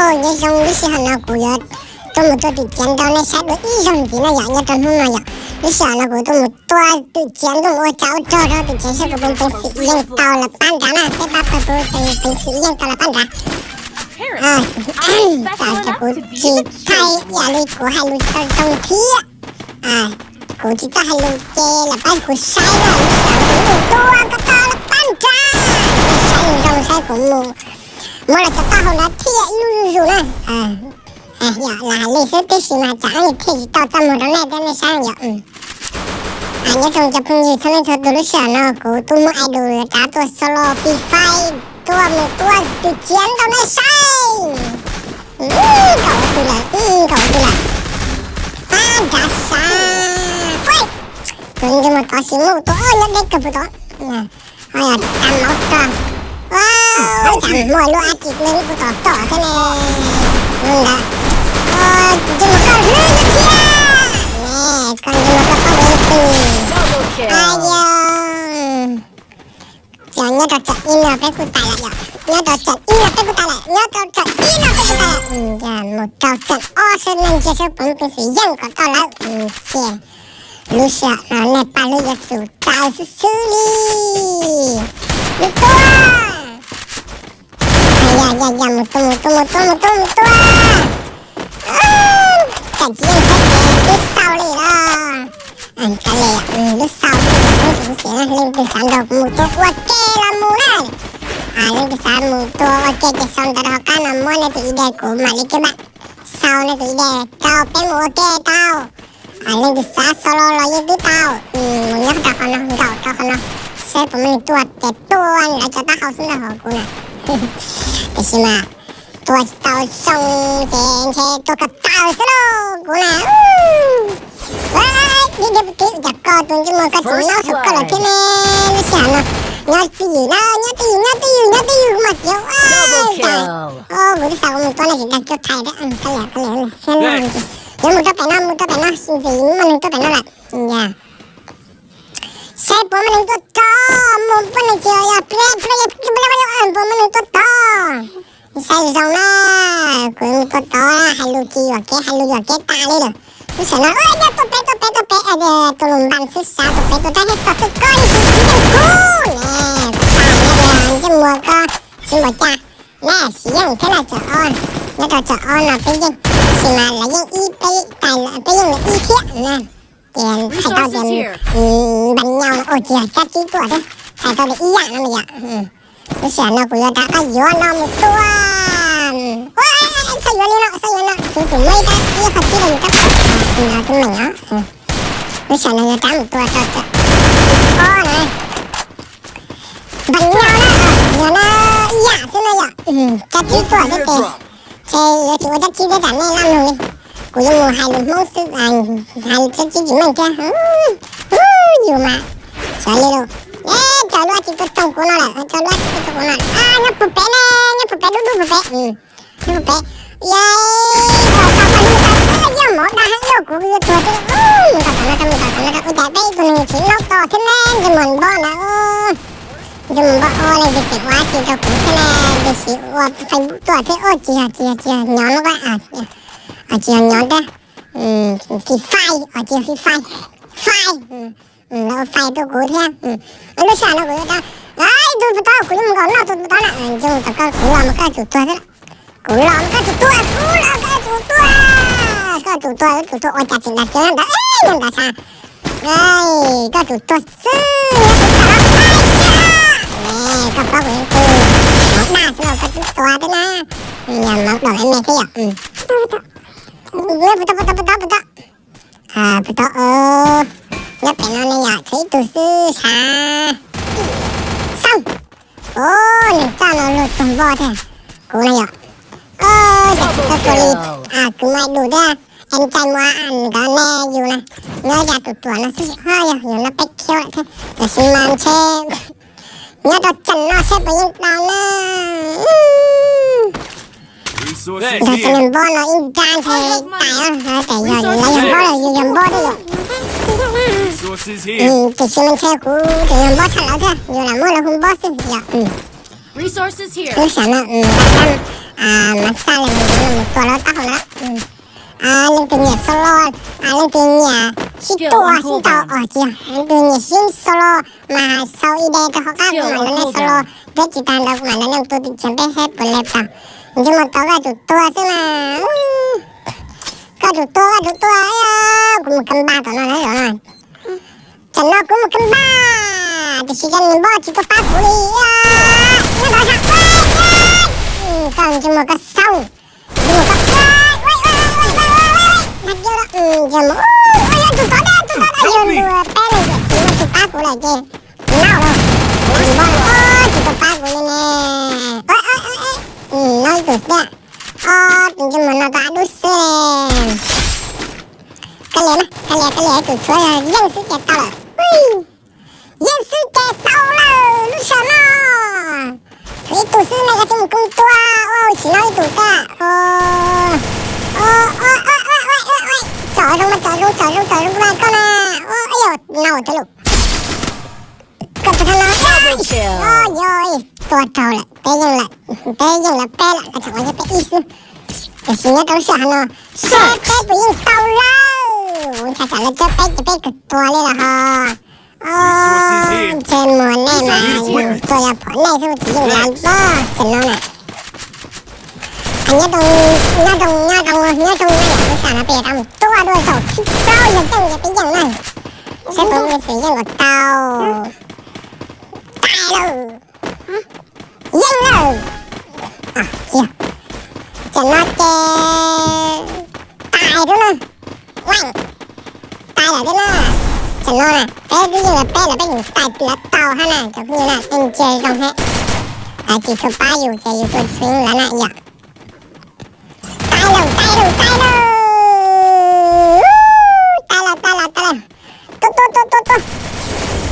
Nyob zoo, lub sij hawm no kuv yuav tuaj mus tua twm ciav rau nej saib dua ib zaug ntxiv na yom, nyob rau hnub no yom. Lub sij hawm no kuv tuaj mus tua twm ciav ntuj ua cas ua rog rau twm ciav saib kuv puas peev xwm yeej tau lawv pab nrad na, peb pab pawg puas peev xwm yeej tau lawv pab nrad. Txawm tias kuv tsis thaij ib yam li kuv hais lus tau zoo thiab, kuv tsis txawj hais lus ces lawv pab kuv saib na, lub sij hawm no kuv mus tua ko taw lawv pab nrad, saib zoo saib kuv mus muab lawv cov taub hau nrad thiaj ib lub zuj zus na. Yog lam hais li xwb tib si mas tsam ib thiaj tsis tau txaj muag rau nej thiab nej saib yom. Nyob zoo cov phooj ywg txhua leej txhua tus, lub sij hawm no kuv twb muab ais dus rov tuaj solo Free Fire, tuaj mus tua twm ciav rau nej saib. Nkaum ua twg lawm, nkaum ua twg lawm. Ab, nrad xav, tus ntsej muag tod sim muab tua nyob deb kawg puag tod. Ho yog tas mauv rog, cas muaj lub ab tsi neeg puag tom tom thiab ne. Ntawd, ntsej muag koj hlwb thiab ne, koj ntsej muag koj pab kuv ib tug. Ai yog, yog nyob rau tsam ib no peb kuj tag lawm yom, nyob rau tsam ib no peb kuj tag lawm, nyob rau tsam ib no peb kuj tag lawm. Mus rau tsam ob seb nej ntsia seb puas muaj peev xwm yeej kom tau lawv. Ces lub sij hawm no nej pab hlwb yuav tsum txaus xwb xwb li. Mus tua, yog yog yog, mus tua mus tua mus tua mus tua mus tua. Tsam tsis yeej thiab ces twb xaus li los. Kav liam, lub xaus, leej twg xav nrog kuv mus tua ua ke los mus na. Leej twg xav mus tua ua ke ces sau ntawv rau hauv qab no muab nej tus ID kuv mam li kib npam. Sau nej tus ID rau peb mus ua ke tau. Leej twg xav solo los yeej twb tau. Mus nyob rau qhov no, nkaum rau qhov no, saib puas muaj neeg tuaj ces tua lawv cov taub hau xwb ntag hos kuv na. Tiam sis mas tua tsis tau zoo ces ntshe tua ko taw xwb lauj kuv na. Ib, ib, ib, cas koj tus ntsej muag koj tsis naub saum koj lawm thiab ne? Lub sij hawm no nyob twj ywm na, nyob twj ywm, nyob twj ywm, nyob twj ywm mas tias, cas, kuv twb xav kuv mus tua nej tsis dag cuab thais thiab. Yuav mus rau pem no, mus rau pem no, ntxim muaj neeg tuaj pem no lawm. Saib puas muaj neeg tuaj tod, mus puas neeg tsis yog, puas muaj neeg tuaj tod. Saib zoo na, kuv mus tua tod, hais lus tsis yuam kev, hais lus yuam kev tas li lawm. Lub sij hawm no, nyob tuaj pem, tuaj pem, tuaj pem, tus lus npas xwb xav tuaj pem tuaj rau thiab xav xwb koj ib tug tsis yeej kuv ne. Kuv tas nyob tias ntsej muag koj tsis npaum cas. Na, tsis yeej thiab na, tsam ob, nyob rau tsam ob no peb yeej, tab sis mas lawv yeej ib, peb yeej lawv ib thiab na. Ces txhais tau tias npas nyau no, ua tsis yog cab tsib tuaj thiab, txhais tau tias ib yam no yom. Lub sij hawm no kuv yuav rov qab yuav no mus tua. Ua, xav yuav li no, xav yuav no, kuv tseem muaj ib rab ib qho tsib rau yus rab phom no, tus meem no. Lub sij hawm no yuav rov mus tua rau tsam ob na. Npas nyau na, yog na, ib yam xwb na yom. Cab tsib tuaj thiab ces, ces yuav tsis ua cab tsib thiab tsam nej laj mloog li. Kuv yuav mus hais lus Hmoob xwb, hais lus cab tsib tsis meej thiab. Yus mas xyov li lus. Raws lub ab tsi tuaj txoog kuv no lawm, raws lub ab tsi tuaj txoog kuv no. Nyob puag pem ne, nyob puag pem, dub dub puag pem. Nyob puag pem. Yog, kom tau paj hlwb tau, yog mov dag heev lauj, kuv yuav tuag thiab. Mus tom tom no rau, mus tom tom no rau, ua cas peb ib tug neeg tsis laub to thiab ne, ntsej muag npob na. Ntsej muag npob, ua leej twg tseem ua ab tsi rau kuv thiab ne, tiam sis ua Facebook tuaj thiab, ua tsis yog, tsis yog, tsis yog nyob no, tsis yog nyob thiab. Free Fire, tsis yog Free Fire, Fire. Lawv ua fais rau kuv thiab. Lub sij hawm no kuv yuav tau, ib tug puag tod, kuv yuav mus nkaum noj tus puag tod na. Ntsej muag tom koj, kuv los mas koj tsum tuag xwb. Kuv los mas koj tsum tuag, kuv los koj tsum tuag. Koj tsum tuag, tsum tuag ua cas tseem dag kiag ntawd, yog ntawd sas. Koj tsum tuag xwb, yog kuv tau los fais xwb. Koj paub kuv yog tus mov dag xwb los koj twb tuag thiab na. Yog mov daum me me thiab yom. Puag tod, puag tod, puag tod, puag tod. Puag tod, nyob pem no ne yom, tshuav ib tug xwb sav. Xab. Ua, neeg txaj no luag tuag npo thiab. Kuv na yom. Cas tsis txawj tua li. Kuv mas dus thiab. Es ntshai mus nkawd ne yus na. Nyob ya tus tuam no xwb, ho yog yus no peb khiav lawm thiab. Tiam sis mas ntshe nyob rau tsam no seb puas yeej tau na. Nrog cov niag npob no ib nrab ntshe tas, tes yog lawv yog npob los yus yog npob thiab yom. Tiam sis mas ntshe kuv tseem yog npob tshaj lawv thiab, yus lam muab lawv hu npob xwb yom. Lub sij hawm no, mas xa li mus Leej twg nyiam sib tua sib ntaus os, tsis yog, leej twg nyiam sib solo mas sau id rau hauv qab kuv mam lawv nej solo. Thiab tsis tas ntawd kuv mam lawv nej tua tim tsam peb saib puas lawv tau. Ntsej muag tau koj tsum tua xwb mas. Koj tsum tua, koj tsum tua, kuv mus kab npaj tom no na. Tsam no kuv mus kab npaj, tiam sis cov niag npoj tsis tuaj pab kuv li. Nyob tod sab, koj ntsej muag koj xaub, ntsej muag koj, ntsej muag, tus tod, tus tod, yog ntua peb leeg tiam tsis muaj tus pab kuv lawm ces nau lawm. Cov niag npoj tsis tuaj pab kuv li ne. Nau ib tug thiab. Ob tus ntsej muag no tau ab dub xwb li. Kawg lias na, kawg lias, kawg lias, tus tshuav yog yeej xwb ces tau lawm. Yeej xwb ces tau lawm lub sij hawm no. Tshuav ib tug xwb ne, koj twb mus kooj tua, ua tsis nau ib tug koj. Tsom zoo mas tsom zoo, tsom zoo, tsom zoo mas koj na. Ua yog nau thiab lawm. Koj tus thab no, yog tua raug lawm, peb yeej lawm, peb yeej lawm, peb lawm, lawv tseem ua yog peb ib xwb. Tiam sis nyob rau lub sij hawm no, saib peb puas yeej tau lawm. Ntshai tsam lawv cawb peb ces peb kawg tuag li lawm ho. Ntsej muag nej mas yus tua yog phom nej xwb tsis yeej lawv pob ces no na. Nyob zoo, nyob zoo, nyob zoo, nyob zoo na yom, lub sij hawm no peb yuav rov mus tua dua zaum thib plaub yog yeej ces peb yeej na. Saib puas muaj xwm yeej kom tau. Tag lawm. Yeej lawm. Tam no ces tag lawm na. Tag lawm thiab na. Tam no na peb twb yeej lawv peb lawm, peb yeej tag lawv tau hab na cov phooj ywg na, nej ntsia zoo thiab. Lawv tsis tshua pab yus ces yus tua tsis tshua yeej lawv na yom. Tag lawm, tag lawm, tag lawm. Tag lawm, tag lawm, tag lawm. Tua, tua, tua, tua, tua.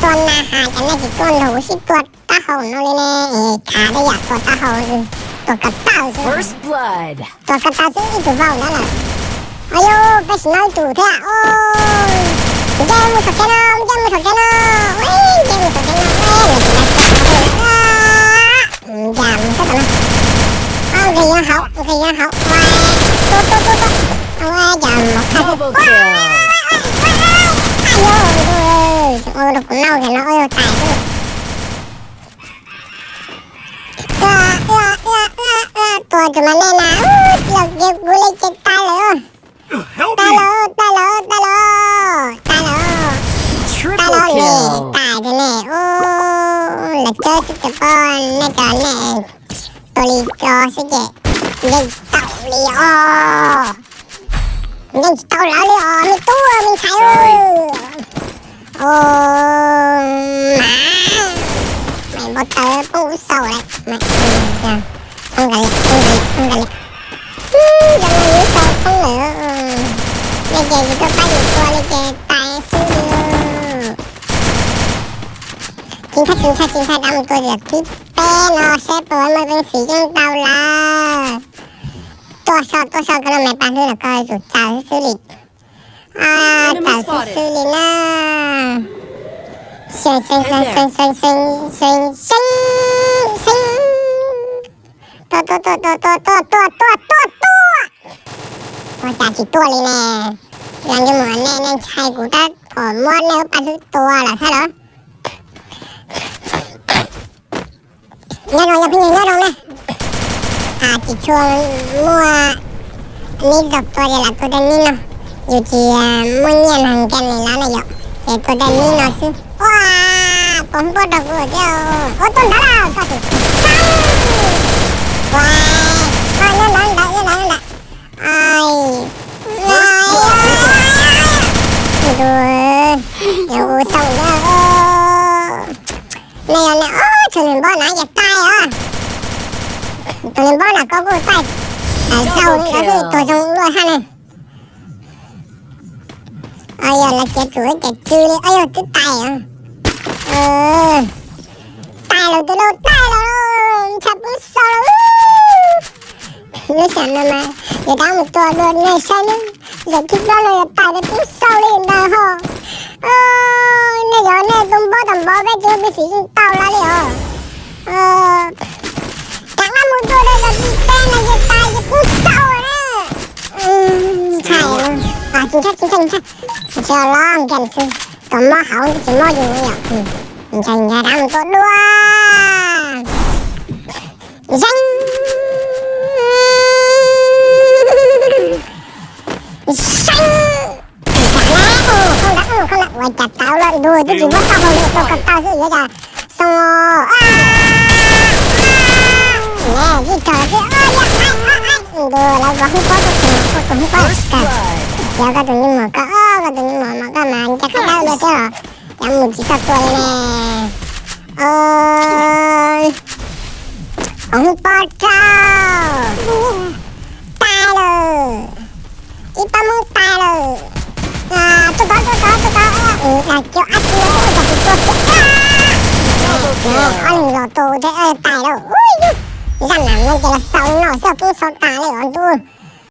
Tua na has cov nej tsis tuaj nrog kuv sib tua taub hau no li ne. Khav thiab yam tua taub hau, tua ko taw xwb. Tua ko taw xwb ib tug vau ntawd lawm. Au yau, peb sim no ib tug thiab. Nce mus saum tsev no, nce mus saum tsev no. Nce mus saum tsev no, lawv tsis nqa tau. Nca mus sab tom no. Nqis yuav hauv, nqis yuav hauv. Tua, tua, tua, tua. Cas mus qha xwb. Au yau, ua rau kuv nau kiag no, ua yau tais xwb. Tua tus mas nej na, tsis los kev kuv li ces tag lawm. Tag lawm, tag lawm, tag lawm, tag lawm. Tag lawm ne, tag lawm ne. Lawv cawb xwb ces poj nej cov nej tua li ko xwb ces yeej tsis tau li os. Yeej tsis tau lawv li os me tub me ntxhais. Os, mas, mas npau taws poob ub xaus lawm. Poob nkaus li, poob nkaus li, poob nkaus li. Cov no yus xaus poob lawm. Nej ces tsis tuaj pab yus tua li ces tas xwb li. Tsis ntshai, tsis ntshai, tsis ntshai, rov mus tua tiam thib peb no saib puas muaj peev xwm yeej tau lawm. Tuaj so, tuaj so koj los mas pab hlwb los koj tus tsaws xwb li. Tsaws xwb xwb li na. Seev, seev, seev, seev, seev, seev, seev, seev. Tua, tua, tua, tua, tua, tua, tua, tua, tua, tua. Ua cas tsis tuaj li ne? Yog ntsej muag nej, nej ntshai kuv tab tom muab nej lub paj hlwb tua lawm thiab lawm. Nyob zoo yog phooj ywg nyob zoo na. Tsis tshua muaj nib txog tua ces lam tua tej nib no. Yus tsis muaj nyiaj nag nkees li lawm na yom, ces tua tej nib no xwb. Ua, pom npua rau kuv thiab. Ua tus ntawd lawm, koj tus xab. Ua, ua nyob ntawd, ntawd, nyob ntawd, nyob ntawd. Ai, ntuj, yog kuv xaum thiab. Nej yog nej, tus niag npoj na ces tag os. Tus niag npoj na koj kuj tag, xaum li ntawd xwb tuag zoo luaj hab ne. Yog lawv kev tus ces tsw li, yog twb tag os. Tag lawm, twb lauj, tag lawm, ntshai poob xaus lawm. Lub sij hawm no mas yuav rov mus tua dua nej saib nawb. Zaum thib plaub no yuav tag, twb poob xaus li ntawd ho. Nej yog nej tus npoj tom npov peb tsis muaj peev xwm yeej tau lawv li os. Rov qab mus tua dua zaum thib peb no ces tag, ces poob xaus na. Ntshai, Ntshai tsis ntshai, ntshai, ntshai los nkag xwb, tus mob hauv twb tsis mob yus yom. Ntshai ntshai rov mus tua dua. Zeeb. Zeeb. Ua cas tau los ntuag twb tsis muab tau hau li, tau ko taw xwb yuav cas xoo. Ne, zib raug xwb, ntuag lawv vov hoob pob tuaj, tus hoob pob kawg. Cov koj tus neeg mos koj, koj tus neeg mos mas koj mas ncaj qha dawb dua thiab os, cov mus tsis txog tua li ne. Vov hoob pob rau. Tag lawm. Ib pob hoob tag lawm. Tuaj tod, tuaj tod, tuaj tod. Dag kiag ab tsi no twb ua cas tsis tua kiag. Ob leeg los tua thiab tag lawm. Zaj nam no ces los xaus no xwb, poob xaus tas li os ntuj.